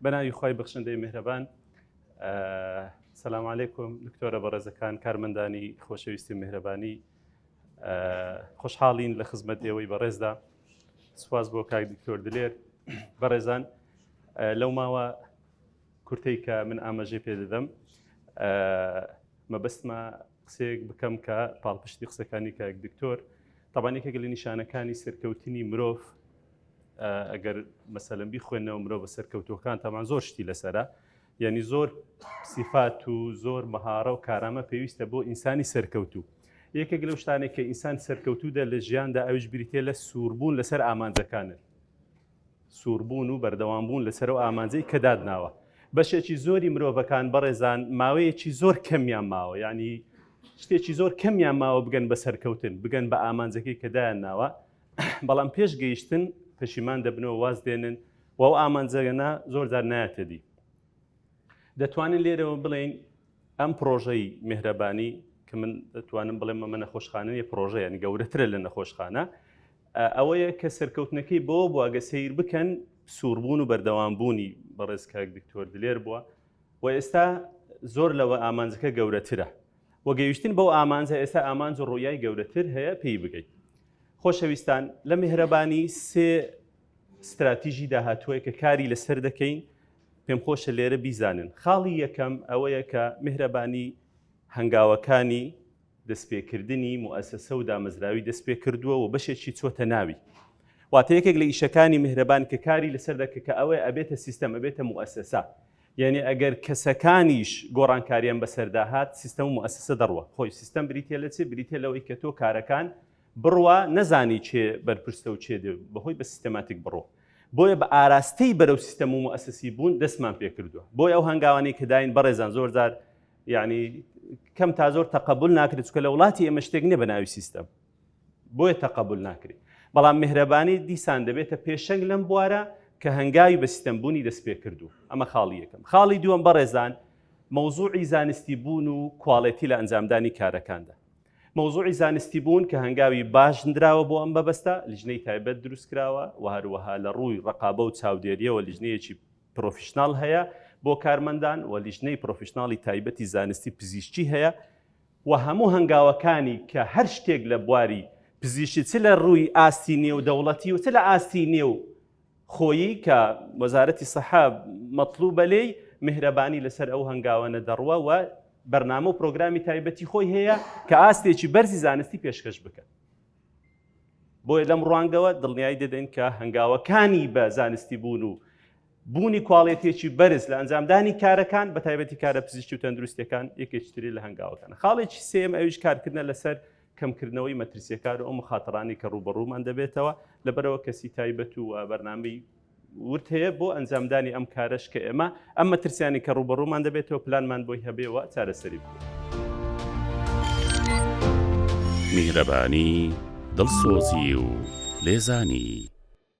بەناوی خوای بەخشندەی میهرەبان سلام علیکم دکتۆرە بەڕێزەکان کارمەندانی خۆشەویستی میهرەبانی خۆشحاڵین لە خزمەت ئێوەی بەڕێزدا سوپاس بۆ کاک دکتۆر دلێر بەڕێزان لەو ماوە کورتەی کە من ئاماژەی پێ دەدەم مەبەستمە قسەیەک بکەم کە پاڵپشتی قسەکانی کاک دکتۆر تەبان یەکێک لە نیشانەکانی سەرکەوتنی مرۆڤ ئەگەر مەسەلەن بیخوێنەوە مرۆڤە سەرکەوتووەکان تامان زۆر شتی لەسرە یعنی زۆر سیفات و زۆر مەهارە و کارامە پێویستە بۆ ئینسانی سەرکەوتوو یەکێک لەو شتانێک کە ئینسان سەرکەوتوو دە لە ژیاندا ئەوش بریتە لە سووربوون لەسەر ئامانجەکانت سووربوون و بەردەوامبوون لەسەر ئەو ئامانجەی کە دادناوە. بەشێکی زۆری مرۆڤەکان بەڕێزان ماوەیەکی زۆر کەمیان ماوە یعنی شتێکی زۆر کەمیان ماوە بگەن بە سەرکەوتن بگەن بە ئامانجەکەی کە دایان ناوە بەڵام پێش گەیشتن پەشیمان دەبنەوە واز دێنن و ئەو ئامانجەگەنا زۆر جار نایەتە دی. دەتوانین لێرەوە بڵێین ئەم پرۆژەی میهرەبانی کە من دەتوانم بڵێم ئەمە نەخۆشخانە نیە پرۆژە یعنی گەورەترە لە نەخۆشخانە ئەوەیە کە سەرکەوتنەکەی بەوە بووە گە سەیر بکەن سووربوون و بەردەوام بوونی بەڕێز کاک دکتۆر دلێر بووە و ئێستا زۆر لەوە ئامانجەکە گەورەترە و گەیشتن بەو ئامانجە ئێستا ئامانج و ڕویای گەورەتر هەیە پێی بگەیت خۆشەویستان لە میهرەبانی سێ ستراتیژی داهاتووەیە کە کاری لەسەر دەکەین پێم خۆشە لێرە بیزانن خاڵی یەکەم ئەوەیە کە میهرەبانی هەنگاوەکانی دەستپێکردنی موئەسەسە و دامەزراوی دەستپێکردووە و بەشێکی چۆتە ناوی. واتە یەکێک لە ئیشەکانی میهرەبان کە کاری لەسەر دەکە کە ئەوەیە ئەبێتە سیستەم ئەبێتە موئەسەسە. یعنی ئەگەر کەسەکانیش گۆڕانکاریان بەسەردا هات سیستەم و موئەسەسە دەڕوە. خۆی سیستەم بریتە لە چی؟ بریتە لەوەی کە تۆ کارەکان بڕوا نەزانی کێ بەرپرسە و کێ دێ بەهۆی بە سیستەماتیک بڕۆ. بۆیە بە ئاراستەی بەرەو سیستەم و موئەسەسی بوون دەستمان پێکردووە. بۆیە ئەو هەنگاوانەی کە داین بەڕێزان زۆر جار یعنی کەم تا زۆر تەقەبول ناکرێت چونکە لە وڵاتی ئێمە شتێک نییە بە ناوی سیستەم بۆیە تەقەبول ناکرێت بەڵام میهرەبانی دیسان دەبێتە پێشەنگ لەم بوارە کە هەنگاوی بە سیستەم بوونی دەست پێ کردو ئەمە خاڵی یەکەم خاڵی دووەم بەڕێزان مەوزوعی زانستی بوون و quality لە ئەنجامدانی کارەکاندا مەوزوعی زانستی بوون کە هەنگاوی باش نراوە بۆ ئەم بەبەستە لیژنەی تایبەت دروست کراوە و هەروەها لە ڕووی ڕقابە و چاودێریەوە لیژنەیەکی professional هەیە بۆ کارمەندان و لیژنەی professional ی تایبەتی زانستی پزیشکی هەیە و هەموو هەنگاوەکانی کە هەر شتێک لە بواری پزیشکی چ لە ڕووی ئاستی نێودەوڵەتی و چ لە ئاستی نێو خۆیی کە وەزارەتی سەحە مەطلوبە لێی میهرەبانی لەسەر ئەو هەنگاوانە دەڕوا و بەرنامە و پرۆگرامی تایبەتی خۆی هەیە کە ئاستێکی بەرزی زانستی پێشکەش بکە. بۆیە لەم ڕوانگەوە دڵنیایی دەدەین کە هەنگاوەکانی بە زانستی بوون و بوونی quality ێکی بەرز لە ئەنجامدانی کارەکان بە تایبەتی کارە پزیشکی و تەندروستیەکان یەکێکی تری لە هەنگاوەکان خاڵێکی سێم ئەویش کارکردنە لەسەر کەمکردنەوەی مەترسیەکان و ئەو مخاتڕانی کە ڕووبەڕوومان دەبێتەوە لەبەرەوە کەسی تایبەت و بەرنامەی ورد هەیە بۆ ئەنجامدانی ئەم کارەش کە ئێمە ئەم مەترسیانی کە ڕووبەڕوومان دەبێتەوە پلانمان بۆی هەبێ و چارەسەری بکەین. میهرەبانی، دڵسۆزی و لێزانی.